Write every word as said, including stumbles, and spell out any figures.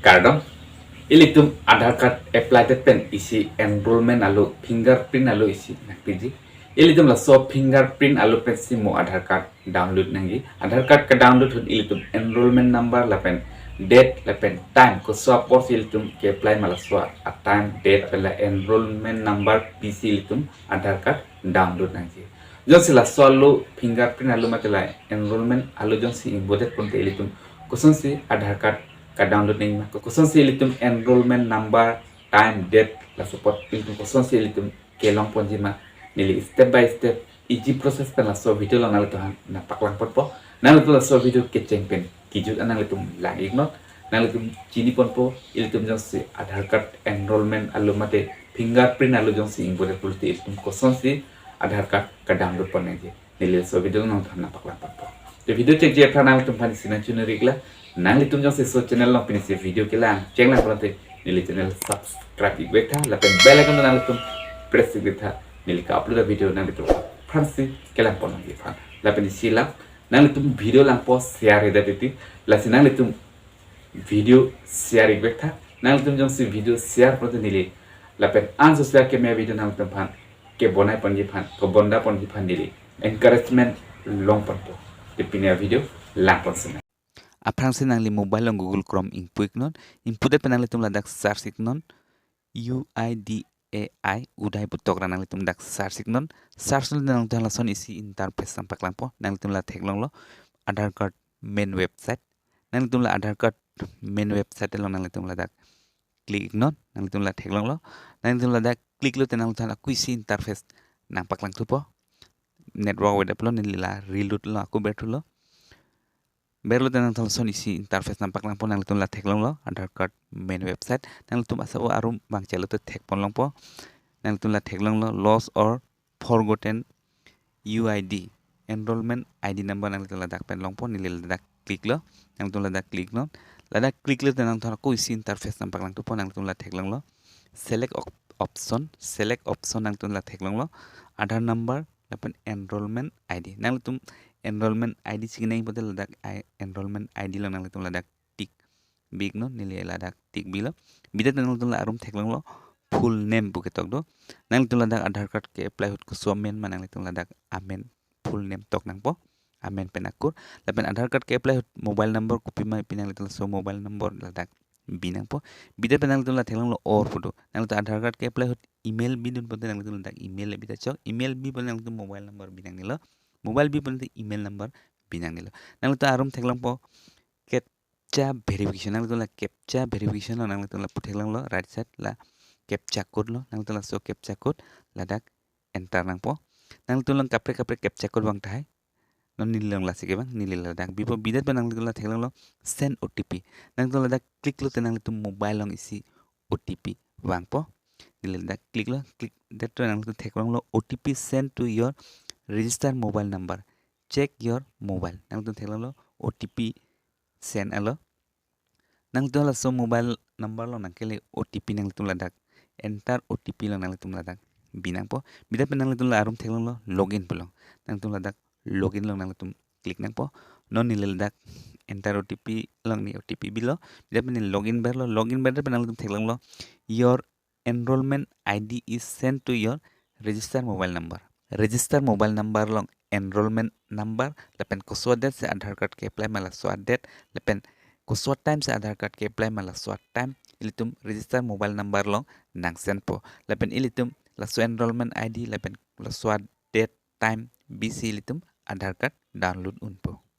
Kardom. Ilitum Aadhaar card apply det pen isi enrollment alo fingerprint alo isi nangpiji. Ilitum laso fingerprint alo pensi mo Aadhaar card download nangji. Aadhaar card kedownload ahut ilitum enrollment number lapen date lapen time koso apor si ilitum ke-apply ma laso a-time date pen la enrollment number pisi ilitum Aadhaar card download nangji. Jongsi laso alo fingerprint alo mate la enrollment alo jongsi ingbodet pulote ilitum kosonsi Aadhaar card kedownload nangji ma, kosonsi ilitum enrollment number, time, date, laso apot ilitum kosonsi ilitum kelong ponji ma, neli step by step isi process pen laso video along nanglitum aphan nangpaklang ponpo. Nanglitum laso video kecheng pen kejut an nanglitum lang-iknon. Nanglitum chini ponpo, ilitum jongsi Aadhaar card enrollment alo mate fingerprint alo jongsi ingbodet pulote ilitum kosonsi Aadhaar card kedownload pon nangji, neli laso video along nanglitum aphan nangpaklang ponpo. Te video chengji aphrang nanglitum aphan isi nangchoningri iklang, nanglitum jongsi laso channel along pini isi video kelang chenglang pulote neli channel subscribe ik-vektha lapen bell icon nanglitum press ik-vektha, neli ke-upload a-video nanglitum aphrangsi kelang pon nangji aphan. Lapen isi lang, nanglitum video langpo share-edet titi, lasi nanglitum video share ik-vektha. Nanglitum jongsi video share pulote neli lapen an social media video nanglitum aphan kebonai ponji aphan, kebonda ponji aphan neli encouragement long ponpo. Te pini a-video lang ponsi nang. Aphrangsi nangli mobile along Google Chrome ingpu iknon, ingpudet pen nanglitum ladak search iknon, U I D A I, Uday pu tokra nanglitum dak search iknon. Search lo nanglitum lason isi interface nangpaklangpo. Nanglitum la theklonglo Aadhaar card main website. Nanglitum la Aadhaar card main website along nanglitum ladak click iknon. Nanglitum la theklonglo. Nanglitum ladak click lote nanglitum ako isi interface nangpaklangthupo. Network avedet pulo, neli la reload lo, ako berthulo. Berlote nanglitum lason isi interface nangpaklangpo. Nanglitum la theklonglo Aadhaar card main website. Nanglitum asap arum bang chelo te thekpon longpo. Nanglitum la theklonglo lost or forgotten U I D, enrollment I D number, nanglitum ladak pen longpo, neli ladak click lo. Nanglitum ladak click non. Ladak click lote nanglitum ako isi interface nangpaklangthupo. Nanglitum la theklonglo select op-, option, select option nanglitum la theklonglo Aadhaar number lapen enrollment I D. Nanglitum enrollment I D si kenang pulote ladak I-, enrollment I D along nanglitum ladak tick bi iknon, neli ladak tick bilo. Bidet nanglitum la arum theklonglo full name pu ketok do. Nanglitum ladak Aadhaar card ke-apply ahut koso amen ma, nanglitum ladak amen, full name tok nangpo, amen pen akur. Lapen Aadhaar card ke-apply ahut mobile number kopima pi, nanglitum laso mobile number ladak bi nangpo. Bidet pen nanglitum la theklonglo or pu do. Nanglitum Aadhaar card ke-apply ahut email bidun pulote nanglitum ladak email bita chok. Email bi pulote nanglitum mobile number bi nangnelo. Mobile bi pulote email number bi nangnelo. Nanglitum arum theklongpo captcha verification. Nanglitum la captcha verification lo, nanglitum lapu theklonglo right side la captcha code lo. Nanglitum laso captcha code ladak enter nangpo. Nanglitum along kaprek kaprek captcha code vang tahai. Non neli along lasi kevang, neli ladak bipo. Bidet pen nanglitum la theklonglo send O T P. Nanglitum ladak click lote nanglitum mobile along isi O T P vangpo. Neli ladak click lo, click det to nanglitum theklonglo O T P sent to your registered mobile number. Check your mobile. Nanglitum theklonglo O T P send alo. Nanglitum laso mobile number along nangkele O T P nanglitum ladak enter O T P along nanglitum ladak bi nangpo. Bidet pen nanglitum la arum theklonglo login pu along. Nanglitum ladak login along nanglitum click nangpo. Non neli ladak enter O T P along neli O T P bilo. Bidet pen neli login berlo. Login berdet pen nanglitum theklonglo your enrollment I D is sent to your registered mobile number. Registered mobile number along enrollment number lapen koso a-date si Aadhaar card ke-apply ma laso a-date lapen koso a-time si Aadhaar card ke-apply ma laso a-time ilitum registered mobile number along nangsendpo. Lapen ilitum laso enrollment I D lapen laso a-date time bisi ilitum Aadhaar card download unpo.